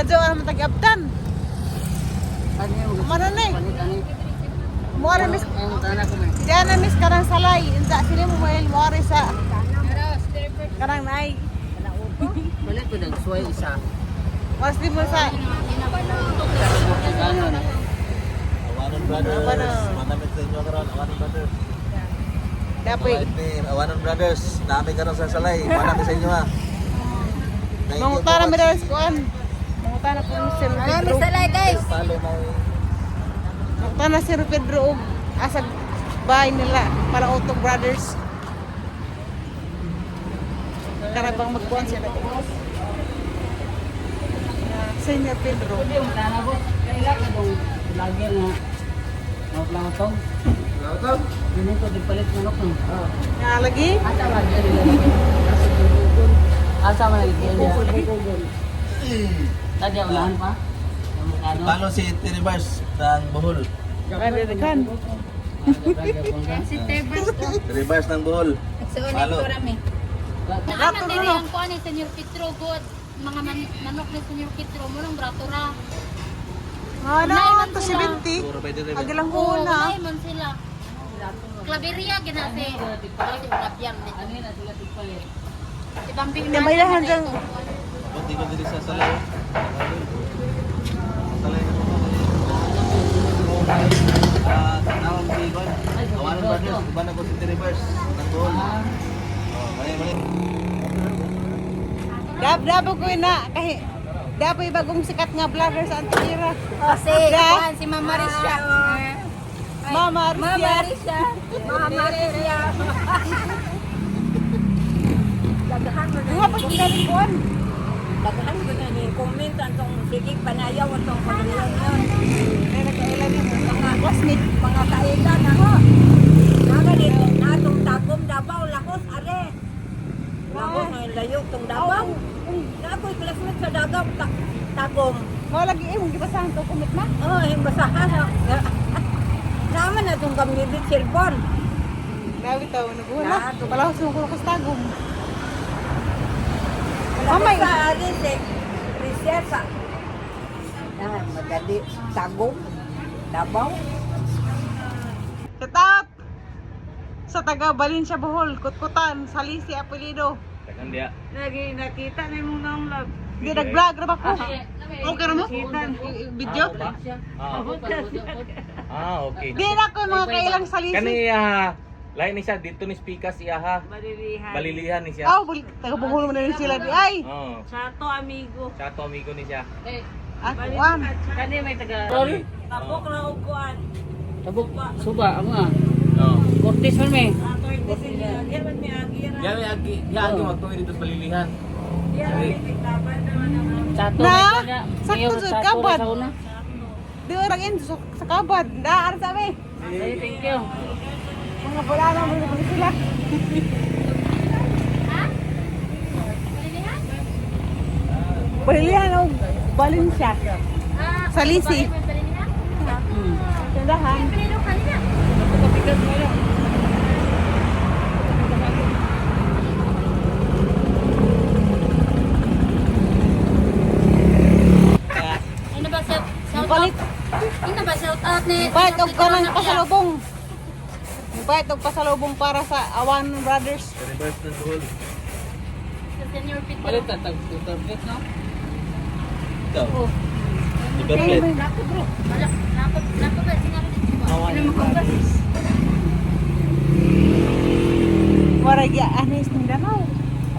Ladyo ang matag-abdan. Mano na eh. Mo miss. Diyan na miss karang salay. Insa sila mo mail mo ari sa karang naay. Balik ko nagsuway isa. Mas di mo sa Kanon. Awanon Brothers. Awanon. Manamit sa inyo karon, Awanon Brothers. dapoy. Alright, ni Awanon Brothers. Nami karon sa salay. Manamit sa inyo ha. Thank you Mangutana for mi dara watching. sa kuan. Mangutana po ni Sir Pedro. Salay, guys. Follow my Mangutana Sir Pedro og asag bahay nila para Auto Brothers. Karabang magkuan sila. Senior Pedro. Pwede mo tana ko. Kaila ka dong lagi nga. Mauplaw to. Dili ko dipalit manok no. Nga lagi. Asa ba dili? Asa man lagi niya? Tadi unahan pa. Ano? Follow si Terry Bars ng Bohol. Kan. Si Tebers to. Terry Bars ng Bohol. Nagsuunin Halo. ko rami. Rato Naaman no, diri no. ang kuan ni Senyor Petro god. Mga manok ni Senyor Petro mo nang brato ra. Nga na, to 70. Siguro pwede rin. Agilang Oo, una. unay man sila. Claveria gina si si Claviam ni. Ano na sila tigpalit? Si Bambi. Di ba ilahan dyan? Kunti ko diri sa salay. Salay na po. Ah, tawag si Gon. Awanon Brothers. Uban ako si Terry Bars ng Bohol. Oh, mali mali. Dab dabo ko na kahi dapoy bagong sikat nga vlogger sa Antikira. Oh, si Da. kuan si Mama Risha. Mama Arcia. Risha. Mama Risha. Nga pa yung galing kuan. Daghan ko na ni comment antong sige panayaw antong paglaw yun. Ay nagkailan yung mga classmate. Mga kailan ako. Naga dito natong Tagum Davao lakos are. Lakos na layo tong Davao. Nakoy classmate sa Davao Tagum. Mao lagi eh mong gibasahan to kumit ma. Oh, himbasahan. Naman na tong gamit cellphone. Nawi taw naguna. Na, Pala ko ko kastagom. Wala Mamay. sa are si Prinsesa. Ah, magali Tagum Davao. Shout out sa taga Valencia Bohol, Kutkutan, Salisi Apelido. Lagi nakita na imong naong love. Di nag-vlog ra ba ko? Okay ra mo? Video? Ah, okay. Di na ko mga kailang Salisi. Kani iya, lain ni siya dito ni Spikas iya ha. Balilihan. Balilihan ni siya. Aw, taga Bohol man na rin sila di ay. Oh. Chato amigo. Siya to amigo ni siya. Ah, kuan. Kani may taga. Sorry. Tabok na og kuan. Tabok suba amo ah. Oh. Cortes man may. Diya may agi, diya agi magtuwi dito sa balilihan. Chato Na, may taga. sakto Mayor jud, Chato ra kabad. sa una. Di orang in sa kabad. Daan sa mi. Ay, thank you. Mga wala na mo na sila. Balilihan o Valencia. Salisi. Tindahan. Kapikat mo yun. Ano ba shout out? Palit. Ano ba shout out ni Palit og kanang pasalubong. Palit og pasalubong para sa Awan Brothers. Terry Bars ng Bohol. Sa Senyor Petro. Palit ta tag tablet no. Ikaw. Iberplet. Wala, nako nako ba sinabi dito? Awanon Brothers. Wara gi anis ng Davao.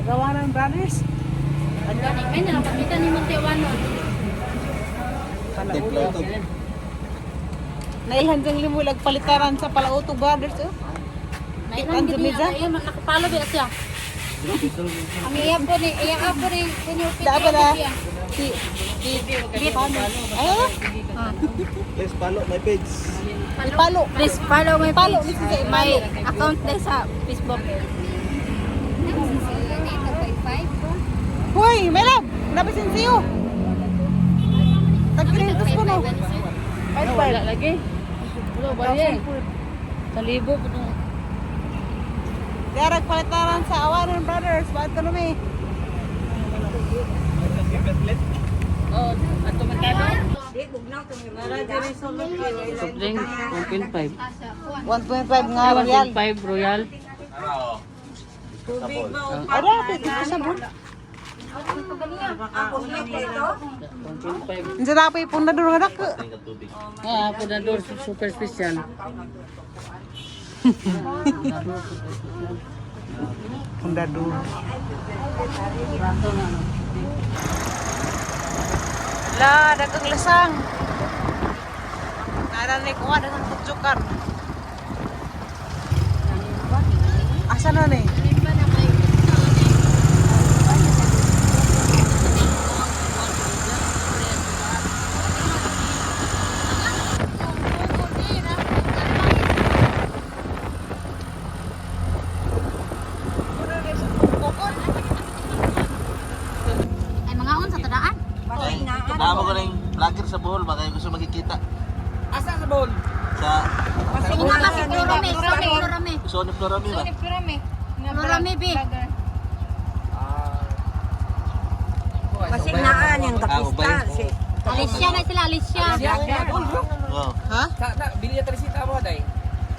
Agawanan Brothers. Gani may nalang pagkita ni Montewanon. Templo to. Nailhan jang limulag palitaran sa Palauto Brothers. Oh. Nailan gid niya ay nakapalo ba siya. Ang iya po ni iya po ni Senyor Petro. Da ba na? siya. Si si Ano? Please follow my page. Ipalo. Please follow my Ipalo page. ni siya My ipalo. account din sa Facebook. Hoy, may love. Nabisin siyo. Tagkilintos ko no. Wala Five lagi. Wala ba yan? Sa libo po no. Darag palitaran sa Awanan Brothers. Ba't ka numi? Oh, ato merkado. Di bugnaw tong Soft drink 1.5. 1.5 nga royal. 1.5 royal. Sabon. Ara, pwede ko sabon. Ako dito. 1.5. Unsa na pa ipundador nga dako. Tingkat tubig. Ah, pundador super special. Pundador super special. Pundador. Rato na no. La, daghang lasang. Nara ni kuha daghang kutsukan. Asa na ni? Ay mga on sa tadaan. Patay na. Tama ko na yung vlogger sa Bohol, baka yung gusto magkikita. Asa sa bowl? Sa Una ka si Florame, Florame, Florame. Sony Florami ba? Florame bi. Kasi naan yung kapista. Si Alicia na sila, Alicia. Oo. Ha? Sa na bili na tresita mo day.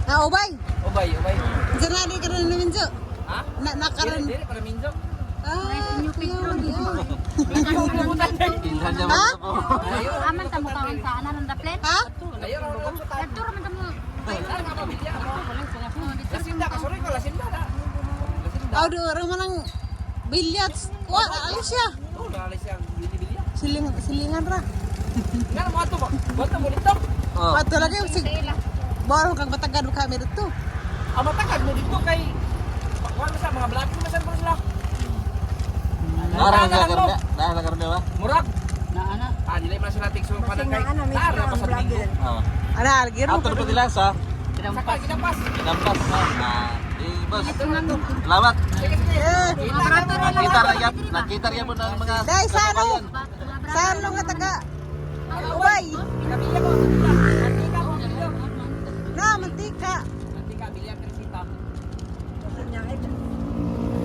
Ah, ubay. Ubay, ubay. Unsa na ni karon ni Minzo? Ha? Na nakaron. Dili para minzo. Ah, kuya, di ah. Ilhan niya mo sa Bohol. Aman ta mo kaon sa ana ng daplet. Ha? Ayo ra ra sa Kadto ra man ta mo. nga bilya mo. Lasinda ka sorry ko lasinda na. Lasinda. Aw, do ra man ang billiards. Kuha, alis siya. Oh, naalay siya ang bili bilya. Siling, silingan ra. Nga mo ato ba? Buhat mo dito. Oo. Pato lagi sig Baro kang matagad kami dito. Ang matagad mo dito kay kuan mo sa mga vlogger mo sa sila. Nara ang vlogger niya. Nara ang vlogger niya ba? Murag. Na ana. Ah, dili man sila tigso Kasi pa kay. naan na Tara mismo pa ang sa linggo. vlogger. Oo. Ana, algiro. Ato na pa nila sa Saka ginapas. Kinampas. Ah, di boss. Salamat. Sige sige. Eh, Nakita ra yan. Nakita ra yan mo ng mga Dahil sa ano? kababayan. Sa ano nga taga? Ubay. Kabilya ko. Mantika ko bilya. Na, mantika. Mantika bilya tresita. Kasi niya ay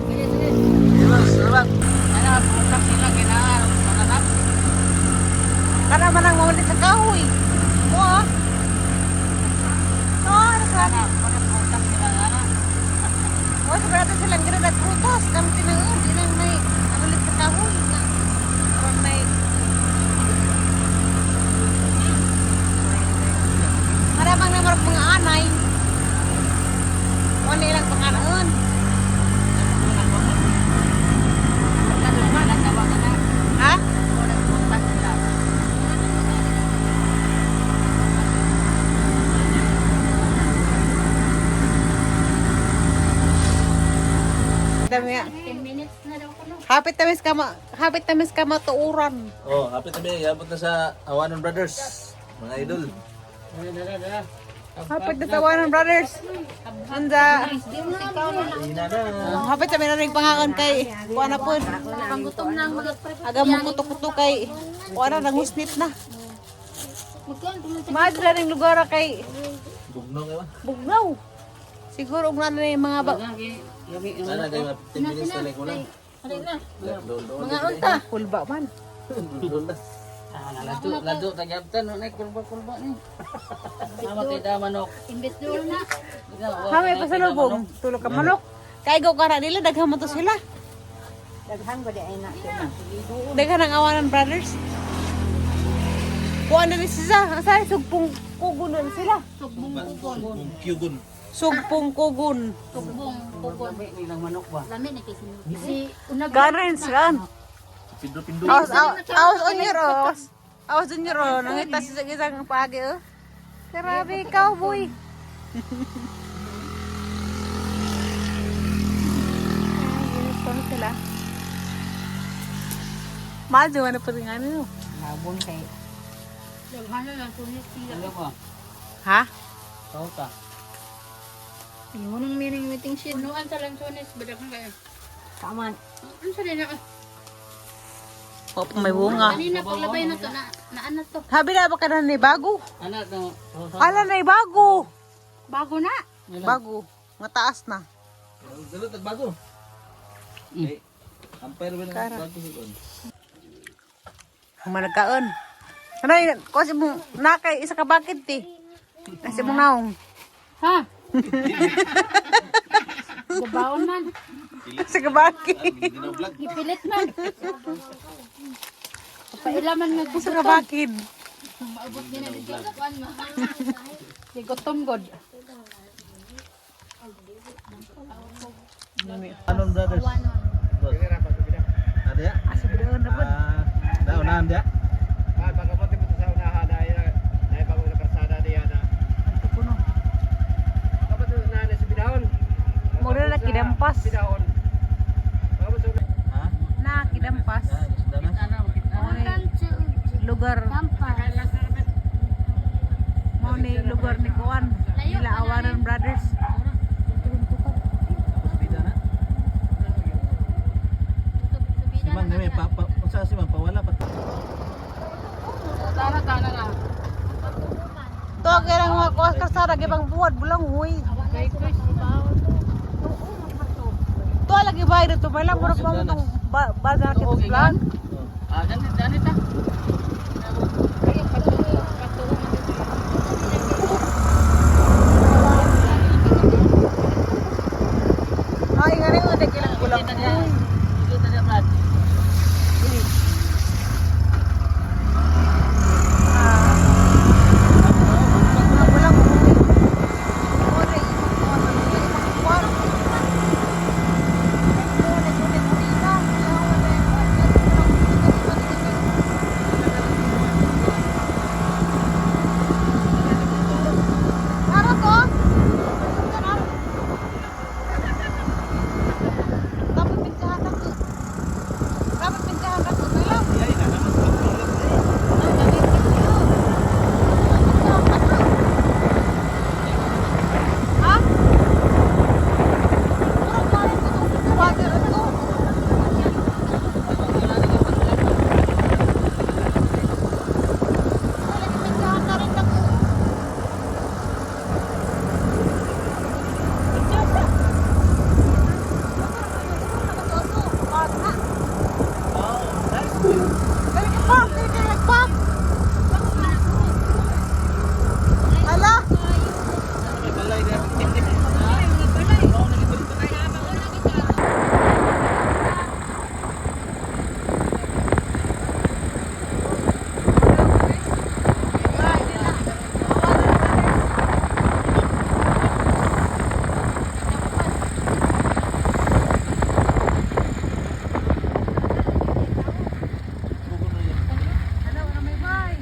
Sige sige. Di boss, salamat. Ana putang nila kinaan mga anak. Kana man ang mauli sa kahoy. Mo ah. No, ano sa Ana, putang nila ana. Mo sa brata silang gina nagprutas kami tinangon di nang may anulit sa kahoy na. Aron may Para mang namarap mga anay. Wala ilang panganaon. Ha? Dami nga. 10 minutes na daw ko no. Hapit na mis ka ma, hapit na mis ka matuuran. Oh, hapit na mi, abot na sa Awanon Brothers. Mga idol. Dara dara dara. Hapit na tawanan brothers. Anda. Hina na. Hapit sa minaring pangaon kay kuha na po. Panggutom na ang mga Aga mo kuto-kuto kay kuha na nangusnit na. Magkuan tuman sa Maadto na ring lugar kay Bugno kayo ba? Bugnaw. Siguro ug na na yung mga ba Sana kayo mga 15 minutes na lang kulang. Dali na. Mga Mga unta. kulba man. Doon na. Ah, lado lado tagyabtan no nay kulba kulba ni. Mama kay da manok. Imbes dulo na. Ha may pasalubong tulog ka manok. Kay gaw ka na nila daghan man to sila. daghan ba di ay na sila. Daghan ang awanan brothers. Kuha na ni sila. Asa sugpong kugunon sila. Sugbong kugon. Kyugun. Sugpong kugon. Sugbong kugon. Lami nilang manok ba? Lami ni kay sino. Si unag. Garan sila. Pindo pindo. Awas, awas on your awas. Awas on your oh. Nangita sa isang paagi oh. Grabe cowboy. Ay, uniform sila. Mahal na pa rin ano. Habon kay Daghan na lang sunit sila. ano ko? Ha? Tao ka. Mo nang meaning meeting shit. Punuan sa lansones badakang kayo. Kaman. Ano sa din ako? Opo, may bunga. Kanina paglabay na to na naan na to. Habi na ba ka na ni bago? Ana no. Ala na bago. Bago na. Bago. Mataas na. Dalo tagbago. Eh, ampere ba ng bago sa kon? Managkaon. Ano yun? Kasi mo, nakay isa ka bakit ti. Nasi mong naong. Ha? Gabaon man. Isa ka bakit. Vlog. Gipilit man. Paila man nga Isa ka bakit. Gigutom god. Anon Brothers. Boss. Ada ya? Asa bidoon na po. Ah, da unahan dia. Ah, pagkapunti mo sa unahan ay ay bago na karsada diya na. Ito kuno. Dapat sa unahan sa bidahon. Mura na kidampas. Bidahon. Pagkapunti sa Ha? Na kidampas. Ah, sudah na. Lugar. Mo ni lugar ni Kuan. Nila Awanan Brothers. Tapos bida na. Si Mang nami pa pa unsa si Mang pawala pa. Tara tara na. To kaya lang mga kuwas karsada gibang buwad bulang huy. To lagi bay dito may lang murag pa mo tong baza kita vlog. Ah, ganit, ganit ah. Ay ngani mo tek ilang bulang huy. Kita na Brad. Ah. Bulang huy. Ore, kuwan. Ano to? Dapat pintahan ako. Dapat pintahan ako. Kailan? Ay, na naman sa Ha? Murag pare ko itong water ito. Wala, pintahan na rin ako. Dali ka pa! Dali ka nagpa! Hala! Balay na. Ano, ano may bay?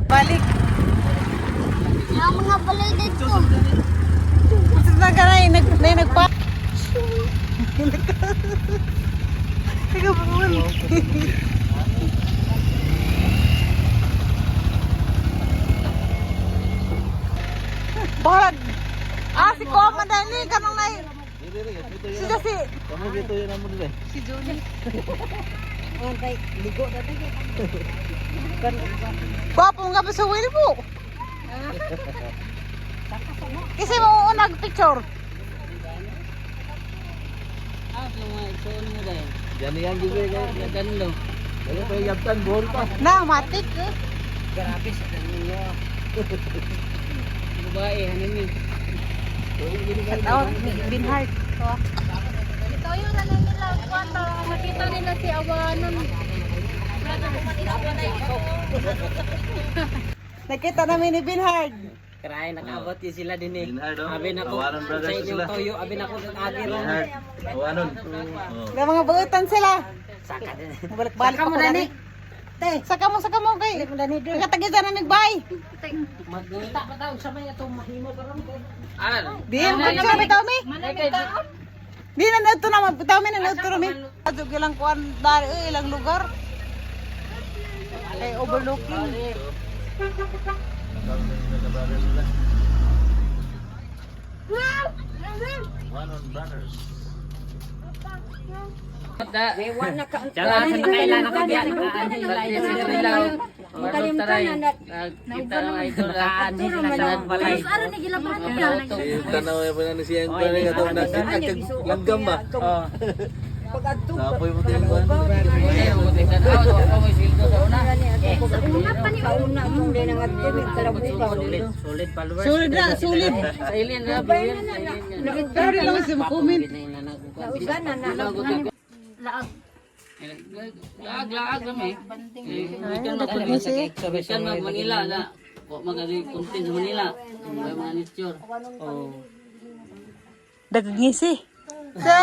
Balik. Ang mga balay dito. Sa ka na, nag, na nagpa. Teka, bumul. Barag. Ah, si Koma dali kanong nay. Dili dili ito Si yun. si Kamu gitu yun amo dili. si Johnny. Ligo na tayo. Gwapo nga ba sa wheel mo? Kasi mo unag picture. Ah, mga isuon mo dahil. Diyan yan gid kay. Ganun. Dali pa yabtan buhol pa. Na, matik. eh. Grabe sa kanila. Babae, hanin ni. Shout out ni Binhart. Ito yung ano nila, kwarto. Makita nila si Awanon. Nakita namin ni Binhard. Kray, nakaabot yun sila din eh. Binhard, oh. Abi na ko, Awanon Brothers sa inyong sila. toyo, abi na ko sa agi ron. Bernhard. Awanon. Oh. Na mga buutan sila. Saka din. Balik-balik pa ko dani. Te, saka mo kay. Nakatagisa na migbay. Magngita pa tao sa may atong mahimo karon ko. Aran. Di, picture bitaw mi. Di na nato na bitaw mi na nato mi. Adto ilang kuan dari eh, ilang lugar. Ay overlooking. Brothers sila. Awanon Brothers. Jalan sa nakailan na kaya. Kita ng idol balay. Ano ni gilabahan nila? Si tanaw ya pa na siya ang panay katong naglanggam ba. Oh. Pag-adto. Sapoy mo din ba? Sa una pa ni Sa una itong din ang adto kalabukaw. Solid, solid followers. Solid na, solid. Sa ilin na, viewers. Sa ilin na. Pero di lang siya comment. Naugan na na. Laag. Laag, laag kami. Bisan mag Manila na. Wa magani content sa Manila. May mga nature. Dagngisi. Sa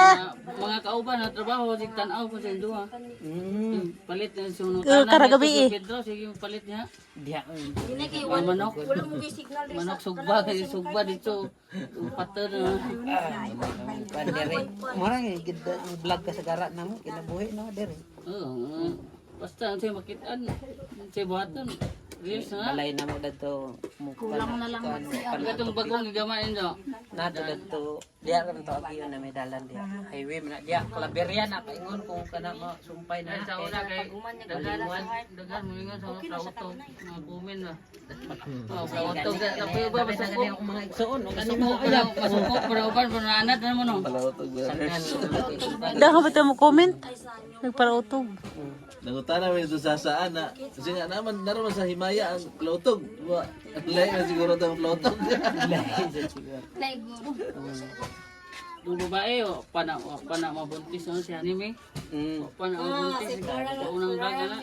Mga kauban na trabaho, sig tan-aw ko sa induha. Palit na suno. Karagabi eh. Pedro, sige palit niya. Diha. Mga manok. Manok sugba kay sugba dito. Pater. Mura nga gid vlog ka sa gara namo kinabuhi no dere. Oo. Basta ang siya makitaan, siya buhaton. Reels na. Balay namo dadto mo Kulang na lang mag-CR. Ang katong bagong gigamain do. Nato dadto diha ram to agiyon na may dalan diha. Highway man na diha Claveria na paingon kung kana mo sumpay na. Ay, sa una kay daghan daghan mo ingon sa mga plauto, mga kumin ba. Oh, plauto sa kapoy ba masuko. Mga igsoon o Masuko pero masuko pero uban pero anat na mo no. Palautog Brothers. Dako ba mo comment? Nagpalautog. Nangutana mi dito sa saan na. Kasi nga naman naroon sa Himaya ang plautog. Wa lahi na siguro tong plautog. Laig guro. Yung babae o pa na mabuntis no si anime. Mm. O pa na mabuntis. Sa unang vlog na.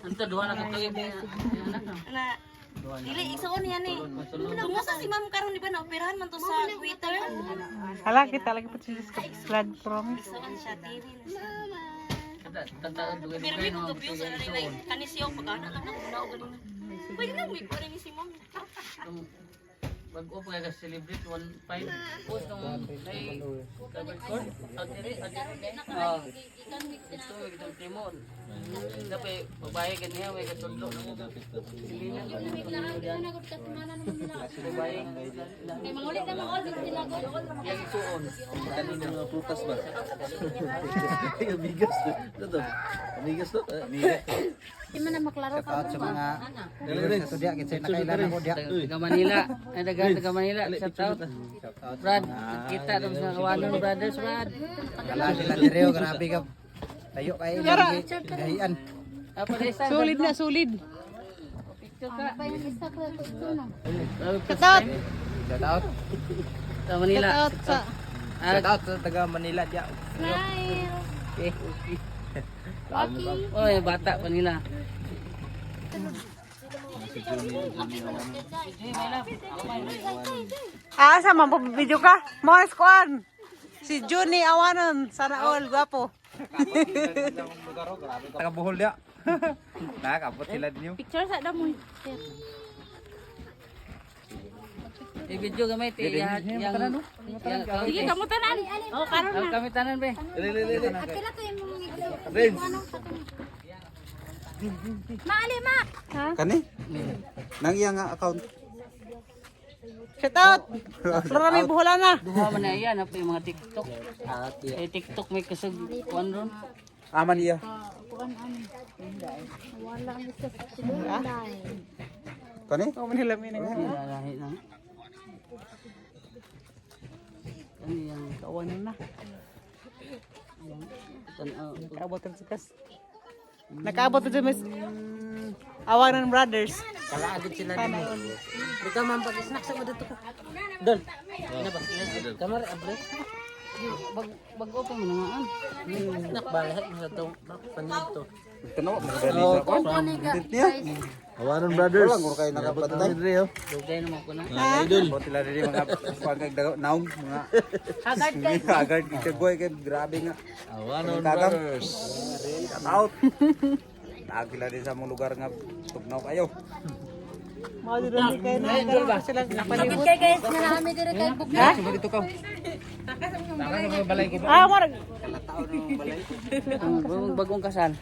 Anta duha na katuig anak na. Dili, igsuon niya ni. Tumusa si ma'am karon di ba na operahan man to sa Twitter. Hala, kita lagi pa siya sa vlog promise. Igsuon siya dili na siya. Kada tanda dugay Pero dugay may no. kog views ana ni like kani siya pag ana lang nang una og ganina. Pwede na may kuha ni si ma'am. Bago pa ka celebrate 1.5 post nung kay covered court. Adiri adiri. Ah. Ito itong timon. Dapat babae kaniya may katudlo na mo. Babae. Kay mangulit na mga all sila gol. Yang suon. Kanina mga prutas ba? Amigas. Ito to. Amigas to. Amigas. Di man na maklaro ka Out sa mga Dali, dali. sa diya kinsay nakailan ako diya. Taga Manila. Ay taga taga Manila. Shout out. Brad, kita dong sa Kawanon Brothers, Brad. Kala sila dire oh, grabe ka. Tayo kay gahian. Apa desa? Solid na, solid. Picture ka. Pa yung isa ko ito no. Shout out. Shout out. Taga Manila. Shout out sa Ah, Shout out sa taga Manila diya. Smile. Okay. Waki. Oh, yung bata Manila. Ah, sa man video ka? Mga kuan. Si Juni Awanon, sana all gwapo. Taga Bohol diya. Nakakabot sila ninyo. Picture sa damo. I-video gamay ti yang yang Sige, kamo tanan. Oh, karon na. Kami tanan be. Dali, dali, dali. Apila to yung mga igso. Renz. Maali ma. Ha? Kani? Nang iya nga account. Shout out. Marami Boholana. Duha man na iya na yung mga TikTok. Eh TikTok may kasag kuan ron. Aman iya. Kuan ani. Wala ang isa sa silunday. Kani? Oh, Manila may nag Lalahi na. Ano yang Kawanan na. tanaw. Nakaabot na sa kas. Nakaabot na sa Miss Awanon Brothers. Kalaagid sila dinhi. Di ka man pag-snack sa mo dito ka. Dol. Ano ba? Kamar abre. Bag bago pa man nga. Snack ba lahat mo sa to panid to. Tanaw mo dali sa kon. Guys, Awanon Brothers. Wala kay nakabantay. Dali, oh. Dugay naman ko na. Mga idol. Abot sila diri mga kuan kay dago naong mga Agad kay agad kay kay grabe nga. Awanon Tagam. Brothers. Shout out. Taag sila din sa mong lugar nga tugnaw kayo. Mga dito kayo na. Karon sila napalibot. kay guys, nga naami dire kay bugna. Dito ka. Ah, marag. Ang bagong, bagong kasal.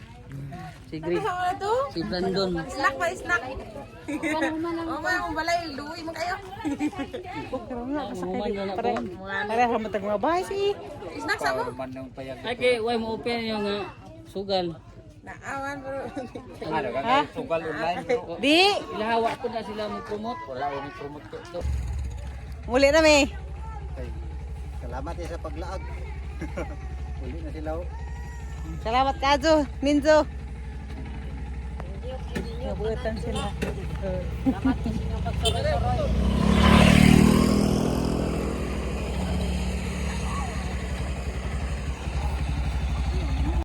Si Grace. Si Brandon. Snack ba snack? Kuan man lang. Oh, mga balay luwi man kayo. Human na na po. Pare ra matag mga bahay si. Snack sa mo. Man nang payag. Ay kay way mo open yung sugal. Naawan bro. Ano ka kay sugal online bro. Di, Ilahawa ko na sila mo promote. Wala mo promote to. To. muli na mi. Salamat eh sa paglaag. Uli na sila. Oh. Salamat kajo, Minzo. Nabutan sila. Salamat sa inyong pagsuroy-suroy.